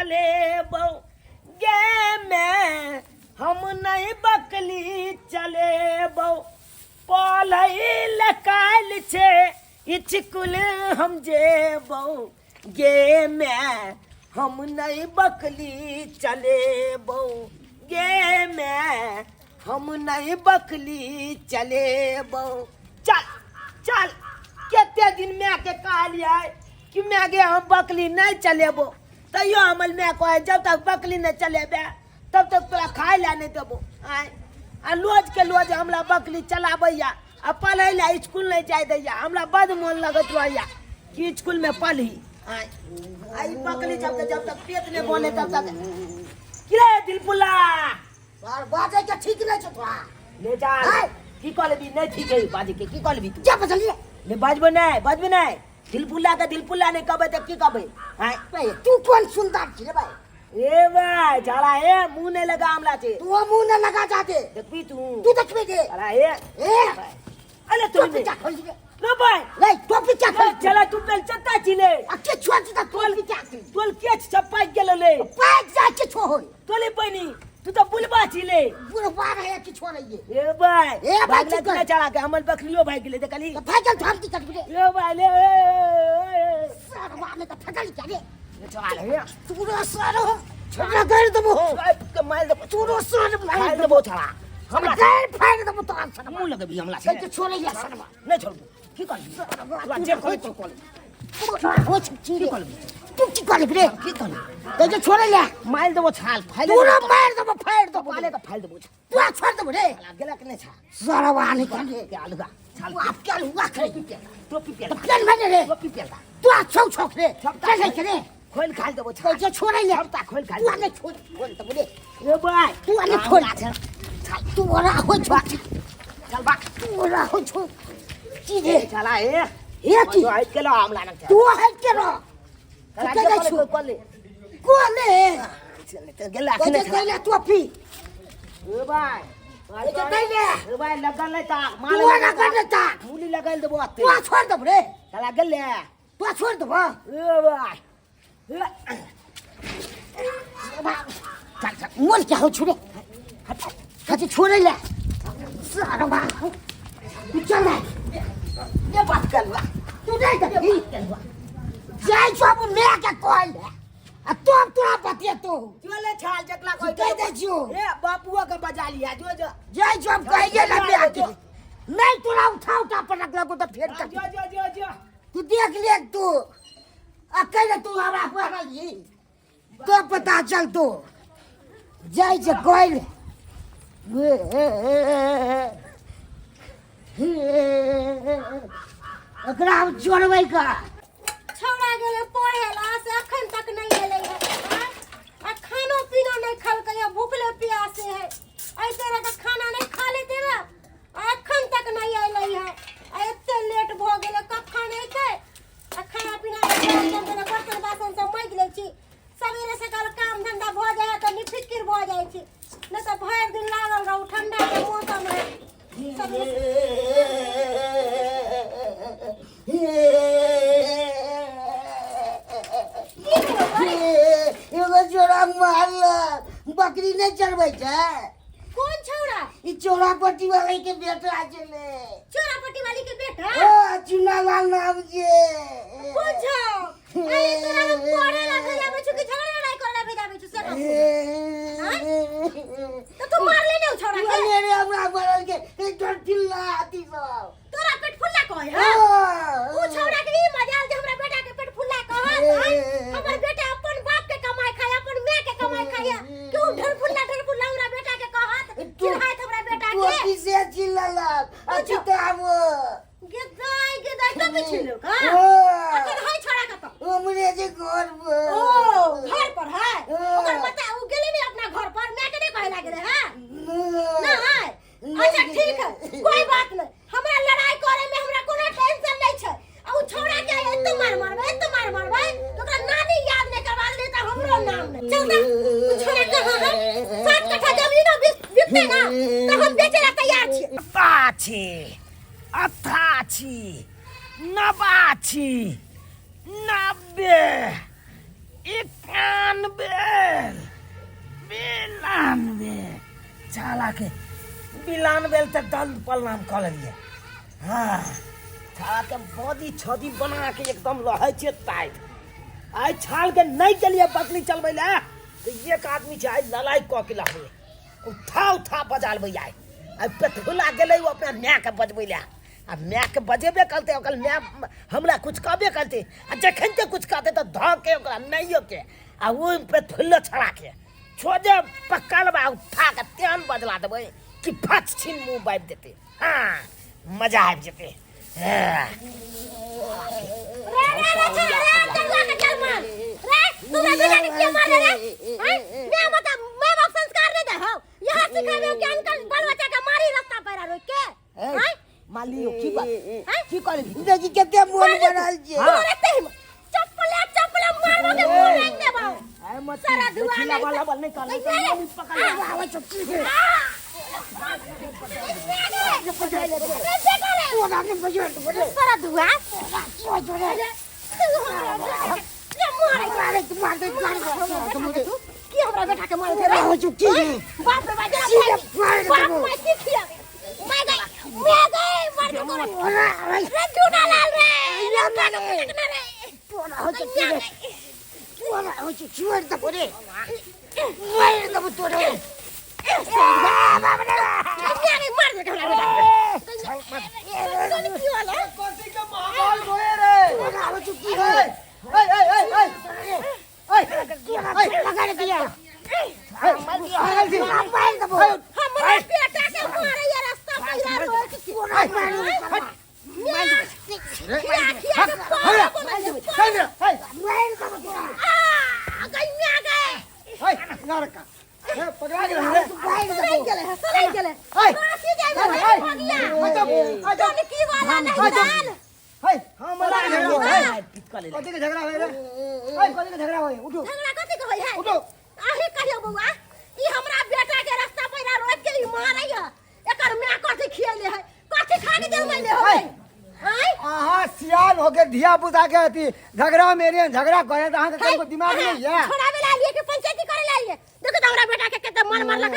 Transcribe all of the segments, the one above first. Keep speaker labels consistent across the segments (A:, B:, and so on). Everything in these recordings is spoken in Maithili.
A: चलेबौ गे मैं, हम नहीं बकली चलेबौ। पढ़ै लए काल्हि छै इसकुल हम जेबौ गे मैं, हम नहीं बकली चलेबौ गे मैं, हम नहीं बकली चलेबौ। चल चल, कते दिन माय के कहलियै कि माय गे हम बकली नहीं चलेबो, तैयो हमर माय कहै जब तक बकली नहीं चलेबे तब तक तोरा खाय लए नहीं देबो। आँय, आ रोज के रोज हमरा बकली चलाबैया आ पढ़ै लए इसकुल नहीं जाय दैया। हमरा बड मोन लगैत रहैया कि इसकुल में पढ़ी। आँय, आ ई बकली जब तक जब तक पेट नहीं बने तब तक की रे दिलपुला
B: सर बाजै के ठीक नहीं छौ तोरा।
A: ले जा।
B: आँय।
A: की कहलबी नहीं ठीक है बाजै के, की कहलबी तू?
B: जा बजलियै।
A: ले बाजबो नहीं, बाजबो नहीं। दिलपुला के दिलपुला नहीं कहबै तऽ की कहबै? आँय।
B: भाई, तू कोन सुंदर छी रे भाई?
A: ए भाई, झाड़ा ए मुंह नहीं लगा हमला छे।
B: तू मुंह नहीं लगा जाते।
A: देखबी तू।
B: तू देखबी दे।
A: झाड़ा ए।
B: ए।
A: अरे तू
B: टोपी क्या खोल दे।
A: रो भाई।
B: नहीं, टोपी क्या खोल।
A: चला तू पेल चत्ता छिले।
B: आ के छुआ छी त टोपी क्या खोल।
A: तोल के छपाई गेल ले।
B: पाइक जा के छो होय।
A: तोले बनी तू तो बुलबा छिले।
B: बुलबा रहे कि छो रहिए।
A: ए भाई।
B: ए भाई,
A: भागला
B: चुप कर।
A: तू चला के हमर बकलियो भाग गेले देखली।
B: तो भागल तो हम की करबे।
A: ए भाई ले, ए, ए, ए।
B: सरवा में तो फटल क्या रे।
A: चला ले।
B: तूरो सर छोड़ा कर देबो।
A: के मार देबो।
B: तूरो सर
A: मार देबो छोड़ा।
B: हमरा गैर फाड़ देबो तोरा सर।
A: मुंह लगबी हमला
B: से। के छोड़े या सरवा।
A: नहीं छोड़बो। की करबी? तोरा जे कहबी तो कर।
B: हो छी
A: की करबी?
B: तू की करबी रे?
A: की करबी?
B: ते जे छोड़े ले।
A: मार देबो छाल फाड़।
B: तूरो मार देबो फाड़ देबो।
A: पाले के फाड़ देबो।
B: तू छोड़ देबो रे।
A: साला गेला के नहीं छा।
B: सरवा नहीं कर
A: के आलुआ। छाल
B: तू आप क्या हुआ करे?
A: टोपी पेल।
B: तो पेल मारे रे।
A: टोपी पेल।
B: तू आ छौ छौ रे। चल रे रे।
A: खोल खाल देबो
B: छाल। जे छोड़े ले।
A: सबटा खोल खाल।
B: तू आने छोड़ खोल देबो रे।
A: ए भाई।
B: तू आने छोड़।
A: छाल।
B: तू ओरा हो छौ।
A: चल बा।
B: तू ओरा हो छौ। की रे?
A: चला ए।
B: ए की?
A: तू हट के लो हमला न।
B: तू हट के रो।
A: तू
B: के जाइ छौ?
A: कोले।
B: कोले?
A: चल त गेला
B: के
A: ने।
B: गेला टोपी।
A: ए भाई।
B: ए जे दै ले।
A: ए भाई लगल नहीं ता।
B: तू लगल नहीं ता।
A: मूली लगल देबो आते।
B: तू छोड़ देबो रे।
A: चला गेले।
B: तू छोड़ देबो।
A: ए भाई।
B: चल चल मोल क्या हो छुरे? हट छोड़े ले। सारा तू चल रे।
A: ये बात कर ला।
B: तू नहीं देखी। जाय छो मैं के कहल आ तो तोरा बतिया तो।
A: चले छाल जकला कोई
B: कह दे छियो।
A: ए बापुआ के बजा लिया जो जो।
B: जाय छो हम कहिए ना बे के। नहीं तोरा उठा उठा पर रख लगो तो फेर कर।
A: जो जो जो जो।
B: तू देख ले तू। अकेले तू हमरा पड़ल ही तो पता चल तो। जाय छे कोइल। एकरा हम जोड़बै का।
C: छौड़ा गेलै पढ़े ला से अखन तक नहीं एलै है। आ खानो पीना नहीं खलकै है, भूखले प्यासे है। ऐसे रह के खाना नहीं खा लेते ना, अखन तक नहीं एलै है। आ एते लेट भऽ गेलै, कखन एतै? आ खाना पीना बर्तन बासन सब माजि लै छी। सवेरे सकाल काम धंधा भऽ जाइ है तऽ निफिकिर भऽ जाइ छी, नहीं तऽ भरि दिन लागल रहू। ठंडा के मौसम है।
B: एगो चोरा मारलक, बकरी नहीं चरबै छै।
C: कोन छौड़ा?
B: ई चोरा पट्टी वाले के बेटा छलै।
C: चोरा पट्टी वाली के बेटा?
B: ओ चुना लाल नाम छै।
C: कोन छौ? अरे तोरा हम पढ़े ला भेजाबै छु कि झगड़ा लड़ाई करे ला भेजाबै छु से कहू? तो तू मारले ने उ छौड़ा के?
B: अरे हमरा मारल के डर चिल्ला आती सब।
C: तोरा पेट फुल्ला कहै है? उ छौड़ा के ई मजाल जे हमरा बेटा के पेट फुल्ला कहत? हमर बेटा अपन बाप के कमाई खाय, अपन माय के कमाई खाय, कि उ ढेर फुल्ला ढेर फुल्ला हमरा बेटा के कहत, चिल्लाइत हमरा बेटा के?
B: टोपी से चिल्ललक आ किताब
C: गे दाई गे दाई, टोपी छिलो का? अखन है छौड़ा कतौ?
B: हमरे जे घर पर।
C: ओ घर पर है? ओकर बता उ गेलै ने अपना घर पर, माय के नहीं कहे लागले है? नहीं। अच्छा ठीक है, कोई बात नहीं। हमरा लड़ाई करे में हमरा कोनो टेंशन नहीं छै। आ उ छौड़ा के एते मार मारबै, एते मार मारबै, तो ओकरा नानी याद नहीं करवा ले त हमरो नाम नहीं। चल त उ छौड़ा कहाँ है? 7 कट्ठा जमीनो बिकते ना त हम बेचे ला तैयार छी।
A: 87, 88, 89, 90, 91। बेल, बिलान बेल, छाला के बिलान बेल तऽ दंड प्रणाम कऽ लेलियै। हाँ, छाला के बॉडी छदी बना के एकदम रहै छै टाइट। आइ छाल के नहि गेलियै बकरी चलबै लए तऽ एक आदमी छै आइ लड़ाइ कऽ के लहबै, उठा उठा बजा लेबै आइ। आइ पेटफुला गेलै ओ अपना मायके बजबै लए, आ मायके बजेबे करतै, ओकर माय हमरा किछु कहबे करतै, आ जखन ते किछु कहतै तऽ धऽ के ओकरा माइयोके आ ओहि पेटफुल्लो छड़ाके छोड़े पकड़बा उठा के तेहन बजला देबै कि फट छिन मुँह बाबि देतै। हाँ, मजा आबि जेतै। हाँ।
C: रे रे रे छोरा रे जंगला के जलमान रे, तोरा बेटा के के मारले रे? हैं, मैं बता, मैं बाप संस्कार नहीं दे हो, यहाँ सिखावे कि अंकल बाल बच्चा के मारी रास्ता पर रोक के। हैं,
A: मालियो की बात?
C: हैं,
A: की कहली?
B: देखी कते मोन बनल छै।
C: तोरे ते चप्पले चप्पले मारबो के मुंह रंग देबो।
A: आय मत
C: सारा धुआं
A: देखी
C: नहीं
A: लबा लबा नहीं कहली,
C: नहीं,
A: मम्मी पकड़ ले।
B: आवे छौ की रे?
C: रे
B: तोरा के बजर देबो रे।
C: सारा धुआं
B: की होइ छौ रे?
C: ये मारे
B: मारे तू मार दे, मार दे।
C: की हमरा बेटा के मारे रे?
B: होइ छौ की रे?
C: बाप रे बाप,
B: सीधे मार
C: बाप
B: देबो।
C: मैं की खियावे, मैं गई, मैं गई मर के रे।
B: ओरा आवे।
C: रे चूना लाल रे, लड़का के पटकना रे।
B: तोरा होइ छौ की रे? तोरा होइ छौ, छोड़ देबो रे। मार देबो तोरा। बाप रे।
C: मैं गई, मार दे हमरा बेटा के। सुन की वाला
D: कथी के माहौल गोए रे?
B: तोरा होइ छौ की रे?
D: ए ए ए ए ए
B: तोरा लगा रे दिया।
D: पागल छी।
B: तोरा मार देबो।
C: हमरा बेटा के मारे ये रास्ता पहिरा रोक के।
B: तोरा मार देबो।
C: खिया खिया के पागल बना
D: चल रे, हे
B: मार देबो तोरा।
C: आ गई, मैं गई।
D: हे लड़का, हे पकड़ा गेल रे।
B: मार
C: सलाई
B: देबो।
C: गेले है, सलाई गेले।
D: हे
C: फांसी जाय
D: हे
C: रे
D: हे
C: भगिया।
D: आजब आजब।
C: सुन की वाला नहीं
D: आजब।
C: दाल।
D: हे
A: हमरा
D: कथी के झगड़ा होय?
A: मार पीट कऽ लेलक।
D: कथी के झगड़ा होय रे? हे कथी के झगड़ा होय? उठो
C: झगड़ा कथी के होय है?
D: उठो।
C: अही कहियो बौआ, ई हमरा बेटा के रास्ता पहिरा रोक के ई मारै है, एकर माय कथी खियले है, कथी खा के जन्मले है? आय
D: अहाँ सियान होके धिया पुता के अथी झगड़ा मेरे झगड़ा करे तऽ अहाँके कनिको दिमाग नहीं है?
C: छोड़ावे ला लिए कि पंचायती करे ला लिए? देखो तो हमरा बेटा के केते मन मारलक,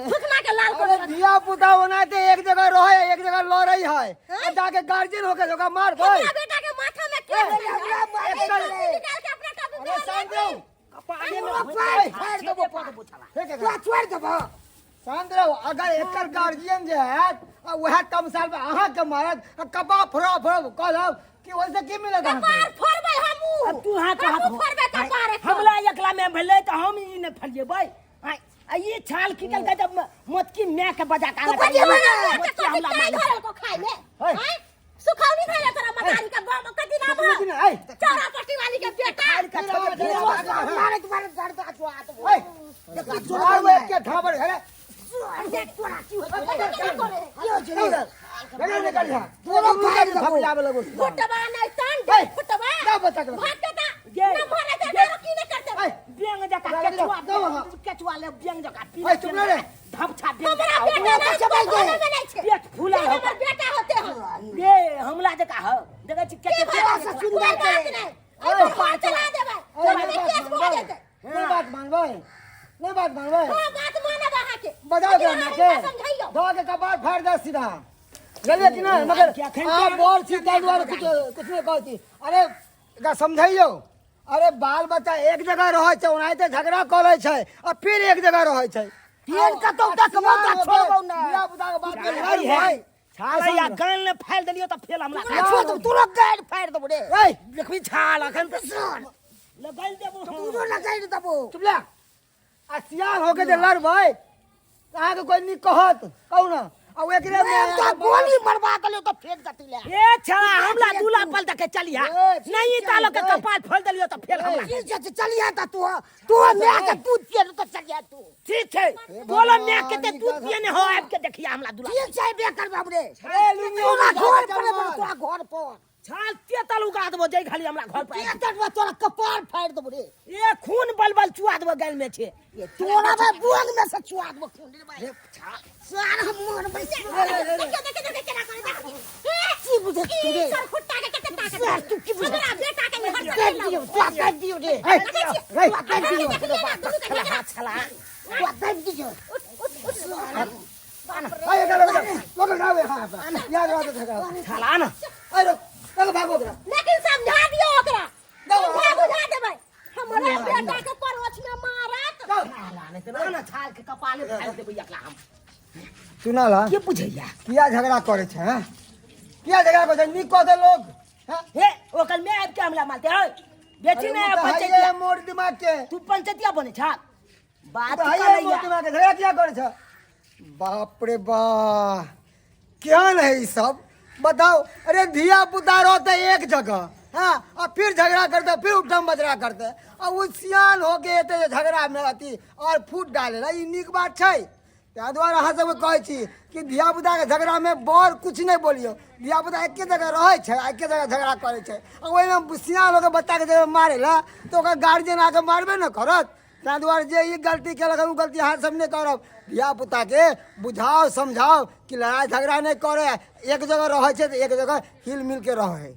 C: थुथना के लाल कर
D: अरे
C: देलक।
D: धिया पुता ओनाहिते एक जगह रहे, एक जगह लड़ै है, आ जाके गार्जियन होके ओकरा मारबै।
C: हमरा बेटा के माथा में के भेलै है?
B: हमरा मारे
C: एक निकाल के अपना टोपी
D: अरे
C: में
D: शांत रहू।
A: कपारे में
B: तोरा
A: भोज
B: फाड़
A: छेदे
B: देबो।
A: कऽ देबो छाला।
D: ठीक है।
B: तोरा छोड़ देबो।
D: शांत रहू। अगर एकर गार्जियन जे हैत आ वएह तमसाल पे अहाँके मारत आ कपार फोड़ब फोड़ब कहलब कि ओहिसँ की मिलत अहाँके?
C: कपार फोड़बै हमहूँ।
A: अब तू हाथ हाथ
C: हमहूँ फोड़बै कपार एकर।
A: हमरा एकला में भेलै तऽ हम ई नहि फरियेबै। आँय, आ ई छाल की केलकै जब मोटकी माय के बजा के
B: तो बजेबै ना।
A: मोटकी हमरा
C: कथी
A: मारलकै।
C: धरल को खाइ में?
D: है।
C: आँय? सुखौनी खाइ ले तोरा मतारी के बम कथी नाम हौ?
D: सुखौनी है।
C: चौरा पट्टी वाली के बेटा।
A: के छोड़ दे।
B: मारे तुम्हारे दर्द आ जो हाथ
D: है। मारू एक के थापड़ अरे
B: तोरा की होइ छौ?
C: केना करे?
B: की होइ छौ रे?
D: झगड़ा निकल जा।
B: तोरा फाड़ देबो।
D: जाबे लगो।
C: फुटबा नहि तन
D: है।
C: फुटबा।
D: जा बच्चा के लग।
C: भाग के ता।
A: गे।
C: न मारे ते दारू की नहि करते।
D: है।
A: बेंग जकाँ
D: लगा
A: केचुआ,
D: दो, दो वहाँ।
A: केचुआ ले बेंग जकाँ पी
D: है, चुप रह रे।
A: धपछा बेंग
C: हमरा
A: जकाँ
C: बेटा
B: तो
C: नहि
B: चबाइ
C: कोनो
B: दे।
C: में नहि छै।
A: पेट फूलल हौ।
C: हमर बेटा होते हौ।
A: गे हमला जकाँ हौ, देखै छी
C: की
A: केते
C: भऽ
B: से सुन्दर
C: कोइ बात
B: छै।
C: नहि। एहि पर हाथ चला देबै।
D: अरे,
C: तोरा
D: नहि बात
C: केस भऽ
D: मानबै।
C: जेतै।
D: नहि बात मानबै, नहि बात मानबै।
C: हाँ, बात मानब अहाँके।
D: बजाओ
C: लेकिन
D: के
C: अहाँ
D: माके
C: हुनका समझैयौ।
D: धऽ के कपार फाड़ि दे सीधा, बुझलियै कि नहि? मगर
A: अखन
D: अहाँ बड़ छी ताहि दुआरे कुछ कुछ नहि कहै छी। अरे एकरा समझैयौ। अरे बाल बच्चा एक जगह रहै छै, ओनाहिते झगड़ा करै छै आ फिर एक जगह रहै छै।
B: फेर कतौ देखबौ तऽ छोड़बौ नहि।
D: धिया पुता के बात
A: छालै
D: करै
A: है।
D: भाई।
A: छालै या गान ने फाड़ि देलियौ तऽ फेर हमरा
B: तोरा छोड़ देबो, तोरो गाड़ि फाड़ि देबो रे।
D: ए
A: देखबी छाल अखन तऽ
B: सुन,
A: लगाइल देबो हम।
B: तोरो लगाड़ि देबो।
D: चुप ले। आ सियान होके जे लड़बै तऽ अहाँके कोइ नीक कहत? कहू ने। आ ओ एकरे में
B: हम तो गोली मरवा के लियो तो फेंक देती ले।
A: ए छड़ा हमला दूला पल देखे चलिया
D: ए, ठीक
A: नहीं
D: छै,
A: तालो के
D: ए।
A: कपाल फोड़ देलियो तो फेर हमला।
B: ठीक छै, चलिया त तू तू माय के दूध पिए तो चलिया तू।
A: ठीक छै, बोलो माय के ते दूध पिए ने हो, आबि के देखिया हमला दूला।
B: ठीक छै, बे करब रे।
D: ए, लुंगी
B: तोरा
D: उंगी
B: घर
D: झाड़
B: पर
D: जमाल।
B: तोरा घर पर
A: छाल तेतल उगा देबो जै खाली हमरा घर पर आबि।
B: तेतल तोरा कपार फाड़ि देबो रे।
A: ए खून बलबल चुआ देबो गल में छे।
B: ए तोरा भाई बुआंग में से चुआ देबो खून रे भाई। सार हम मोर में
C: देखियो देखियो देखियो केना करे, देखियो।
B: की बुझे
C: ई
B: रे
C: सरखुट्टा के कते ताकत
B: सर, तू की बुझे?
C: हमरा बेटा के हर
B: काटि दियौ तोरा काटि दियौ रे
D: ए, रे,
B: तोरा काटि दियौ
A: छला हाथ छला
B: तोरा काटि दियौ
C: उठ उठ उठ
D: ए, एकरा लऽ के जा, लऽ के जाओ यहाँ से। यहाँ से झगड़ा।
A: छला ना
D: ए, रुक, लऽ के भागो ओकरा।
C: लेकिन समझा दियो ओकरा
D: जाओ।
C: समझा बुझा देबै हमरा बेटा के परोछ में मारत
D: जाओ।
A: छला नहीं तो ना छाल के कपाले फाड़ देबै एकरा हम
D: सुनल हँ?
A: के बुझैया
D: किया झगड़ा करे छै हैं? किया झगड़ा करे छै नीक कह दे लोग हैं?
A: हे ओकर में आबि के हमला मारते है बेटी
D: अरे
A: ने
D: उ तऽ हइये
A: पंचतिया
D: मोर दिमाग के
A: तू पंचतिया बने छा बात
D: उ तऽ हइये मोर
A: करैया
D: दिमाग के झगड़ा किया करे छै बाप रे बा केहन है ई सब बताओ अरे धिया पुता रहते एक जगह हाँ आ फिर झगड़ा करते फिर उठम बजरा करते आ उ सियान होके एते जे झगड़ा में अथी और फूट डाले ला ई नीक बात छै ताहि दुआरे अहाँ सबके कहै छी कि धिया पुताके झगड़ामे बड़ किछु नहि बोलियौ धिया पुता एके जगह रहै छै आ एके जगह झगड़ा करै छै आ ओहिमे सियान होके बच्चाके जब मारै लए तऽ ओकर गार्जियन आके मारबे ने करत ताहि दुआरे जे ई गलती केलक ओ गलती अहाँ सब नहि करब धिया पुताके बुझाउ समझाउ कि लड़ाइ झगड़ा नहि करै एक जगह रहै छै तऽ एक जगह हिल मिलके रहै।